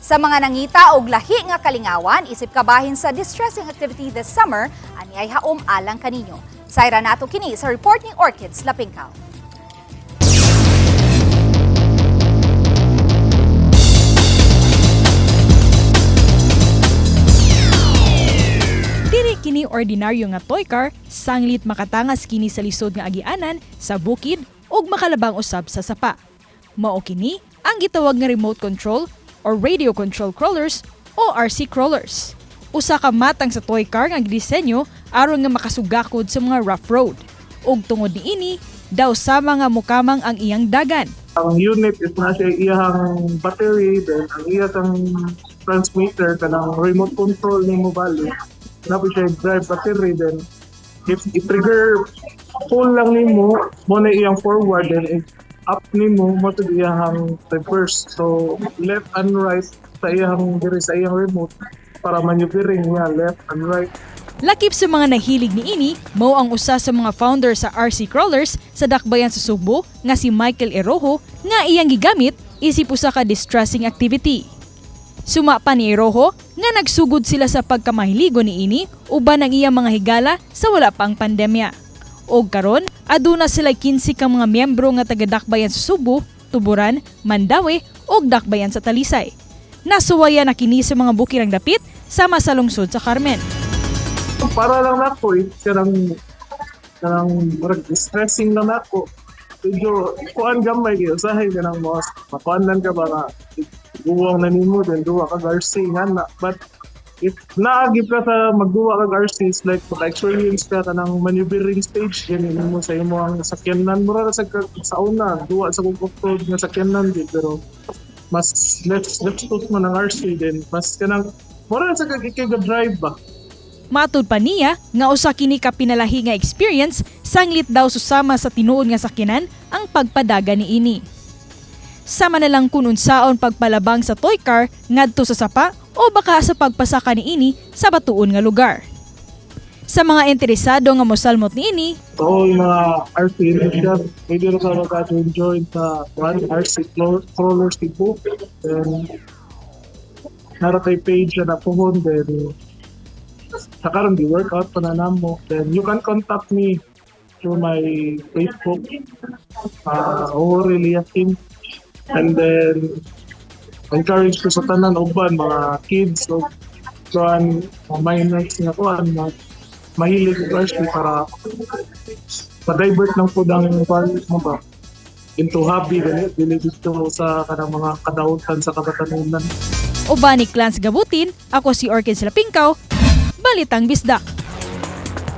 Sa mga nangita og lahi nga kalingawan, isip kabahin sa distressing activity this summer, ani ay haom alang kaninyo. Sayra nato kini sa report ni Orchids Lapingkaw. Dili kini ordinaryo nga toy car, sanglit makatangas kini sa lisod nga agianan, sa bukid ug makalabang usab sa sapa. Mao kini ang gitawag nga remote control or radio control crawlers o RC crawlers. Usa ka matang sa toy car nga gidisenyo aron nga makasugakod sa mga rough road. Ug tungod niini, daw sama nga mukamang ang iyang dagan. Ang unit is na siya iyang battery, then ang iyang transmitter kanang remote control nimo bali na po siya drive battery. Then if i-trigger pull lang nimo mo na iyang forward, then if up nimo mo to iyang reverse, so left and right sa iyang diri sa iyang remote para maneuvering niya left and right. Lakip sa mga nahilig niini, mao ang usa sa mga founder sa RC Crawlers sa Dakbayan sa Sugbo nga si Michael Erojo nga iyang gigamit isip usa ka distressing activity. Suma pa ni Erojo nga nagsugod sila sa pagkamahiligo niini uban ang iyang mga higala sa wala pang pandemya. Og karon, aduna sila 15 ka mga miyembro nga taga Dakbayan sa Sugbo, Tuburan, Mandaue ug Dakbayan sa Talisay. Nasuwaya na kini sa mga bukirang dapit sama sa lungsod sa Carmen. Para lang nako eh, kanang murag stressing lang nako. Medyo kuan gamay kayo usahay kanang mas makuanan ka ba nga guwang na nimo, then duwa ka RC nga na. But if naagip ka sa magduwa kag RC, it's like maka-experience ka kanang maneuvering stage ganun mo sa imo ang sakyanan, mura ra sa una duwa sa kog off-road nga sakyanan din, pero mas less less mo ng RC, then mas kanang mura ra sa kag ikaw drive ba. Matud pa niya nga usa kini ka pinalahi nga experience sanglit daw susama sa tinuod nga sakyanan ang pagpadagan niini. Sama na lang kun unsaon pagpalabang sa toy car ngadto sa sapa o baka sa pagpasaka niini sa batuon nga lugar. Sa mga interesado nga mosalmot niini, So, all mga RC enthusiast, pwede na ka maka-join sa one RC Crawler Cebu. Then, nara kay page na napuhon. Then, sa karon di workout pa na namo. Then, you can contact me through my Facebook, Aurelia Kim. And then, encourage ko sa tanan uban mga kids o kuan mga minors nga kuan mga mahilig og RC para ma-divert lang po ang kuan mo ba into hobby gani, dili dito sa kanang mga kadautan sa kabatanunan. Uban ni Clans Gabutin, ako si Orchid Lapingkaw, Balitang Bisdak.